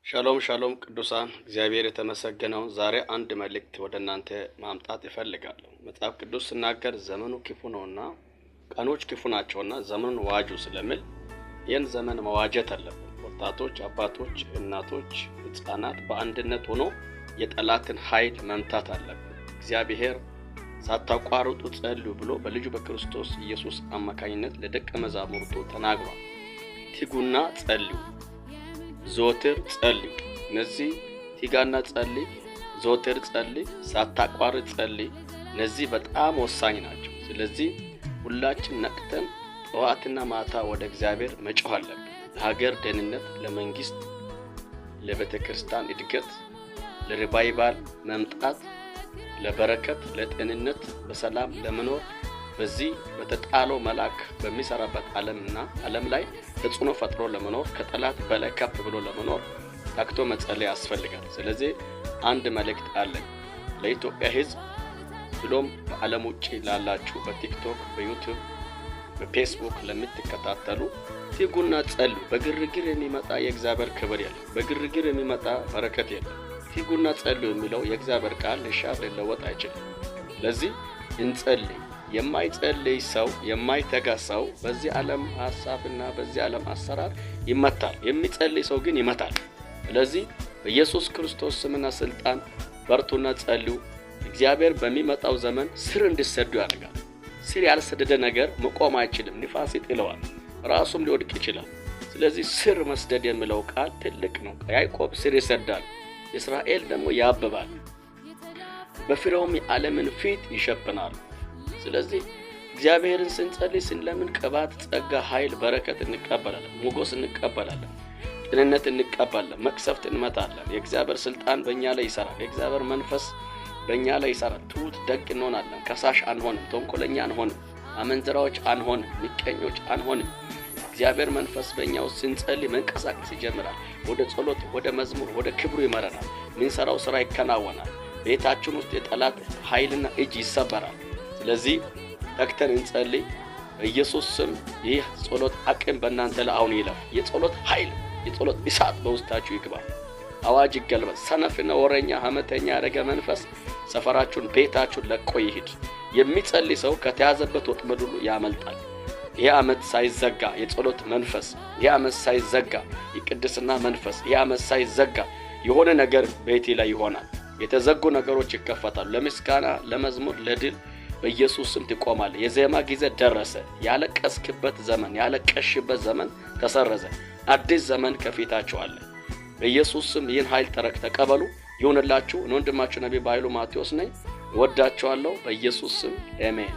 ሻሎም ሻሎም ቅዱሳን፣ እግዚአብሔር የተመሰገነውን። ዛሬ አንድ መልእክት ወደ እናንተ ማምጣት እፈልጋለሁ። መጽሐፍ ቅዱስ ስናገር ዘመኑ ክፉ ነውና፣ ቀኖች ክፉ ናቸውና ዘመኑን ዋጁ ስለሚል ይህን ዘመን መዋጀት አለብን። ወጣቶች፣ አባቶች፣ እናቶች፣ ሕፃናት በአንድነት ሆኖ የጠላትን ኃይል መምታት አለብን። እግዚአብሔር ሳታቋርጡ ጸልዩ ብሎ በልጁ በክርስቶስ ኢየሱስ አማካኝነት ለደቀ መዛሙርቱ ተናግሯል። ትጉና ጸልዩ፣ ዘወትር ጸልዩ። እነዚህ ትጋና ጸልይ፣ ዘወትር ጸልይ፣ ሳታቋርጥ ጸልይ፣ እነዚህ በጣም ወሳኝ ናቸው። ስለዚህ ሁላችን ነቅተን ጠዋትና ማታ ወደ እግዚአብሔር መጮህ አለብን። ለሀገር ደህንነት፣ ለመንግስት፣ ለቤተ ክርስቲያን እድገት፣ ለ revival መምጣት፣ ለበረከት፣ ለጤንነት፣ በሰላም ለመኖር፣ በዚህ በተጣለው መልአክ በሚሰራበት ዓለምና ዓለም ላይ ተጽዕኖ ፈጥሮ ለመኖር፣ ከጠላት በላይ ከፍ ብሎ ለመኖር ተግቶ መጸለይ ያስፈልጋል። ስለዚህ አንድ መልእክት አለኝ ለኢትዮጵያ ሕዝብ ብሎም በዓለም ውጭ ላላችሁ፣ በቲክቶክ፣ በዩቲዩብ፣ በፌስቡክ ለምትከታተሉ ትጉና ጸልዩ። በግርግር የሚመጣ የእግዚአብሔር ክብር የለም። በግርግር የሚመጣ በረከት የለም። ትጉና ጸልዩ የሚለው የእግዚአብሔር ቃል ሊሻር ሊለወጥ አይችልም። ስለዚህ እንጸልይ። የማይጸልይ ሰው፣ የማይተጋ ሰው በዚህ ዓለም ሀሳብና በዚህ ዓለም አሰራር ይመታል። የሚጸልይ ሰው ግን ይመታል። ስለዚህ በኢየሱስ ክርስቶስ ስምና ስልጣን በርቱና ጸልዩ። እግዚአብሔር በሚመጣው ዘመን ስር እንዲሰዱ ያደርጋል። ስር ያልሰደደ ነገር መቆም አይችልም። ንፋስ ይጥለዋል፣ ራሱም ሊወድቅ ይችላል። ስለዚህ ስር መስደድ የሚለው ቃል ትልቅ ነው። ያዕቆብ ስር ይሰዳል፣ እስራኤል ደግሞ ያብባል፣ በፍሬውም የዓለምን ፊት ይሸፍናሉ። ስለዚህ እግዚአብሔርን ስንጸልይ፣ ስንለምን ቅባት፣ ጸጋ፣ ኃይል፣ በረከት እንቀበላለን። ሞገስ እንቀበላለን። ጤንነት እንቀበላለን። መቅሰፍት እንመታለን። የእግዚአብሔር ስልጣን በእኛ ላይ ይሰራል። የእግዚአብሔር መንፈስ በእኛ ላይ ይሰራል። ትሁት፣ ደግ እንሆናለን። ከሳሽ አንሆንም። ተንኮለኛ አንሆንም። አመንዝራዎች አንሆንም። ምቀኞች አንሆንም። እግዚአብሔር መንፈስ በእኛ ውስጥ ስንጸልይ መንቀሳቀስ ይጀምራል። ወደ ጸሎት፣ ወደ መዝሙር፣ ወደ ክብሩ ይመረናል። ምንሰራው ስራ ይከናወናል። ቤታችን ውስጥ የጠላት ኃይልና እጅ ይሰበራል። ስለዚህ ተግተን እንጸልይ። በኢየሱስ ስም ይህ ጸሎት አቅም በእናንተ ላይ አሁን ይለፍ። የጸሎት ኃይል፣ የጸሎት እሳት በውስጣችሁ ይግባ። አዋጅ ይገልበጥ። ሰነፍና ወረኛ ሐመተኛ ያደረገ መንፈስ ሰፈራችሁን፣ ቤታችሁን ለቆ ይሂድ። የሚጸልይ ሰው ከተያዘበት ወጥመድ ሁሉ ያመልጣል። ይህ ዓመት ሳይዘጋ የጸሎት መንፈስ፣ ይህ ዓመት ሳይዘጋ የቅድስና መንፈስ፣ ይህ ዓመት ሳይዘጋ የሆነ ነገር ቤቴ ላይ ይሆናል። የተዘጉ ነገሮች ይከፈታሉ። ለምስጋና፣ ለመዝሙር፣ ለድል በኢየሱስ ስም ትቆማለህ። የዜማ ጊዜ ደረሰ። ያለቀስክበት ዘመን፣ ያለቀስሽበት ዘመን ተሰረዘ። አዲስ ዘመን ከፊታችሁ አለ። በኢየሱስ ስም ይህን ኃይል ተረክ ተቀበሉ። ይሁንላችሁ። እኔ ወንድማችሁ ነቢይ በኃይሉ ማቴዎስ ነኝ። እወዳችኋለሁ። በኢየሱስ ስም አሜን።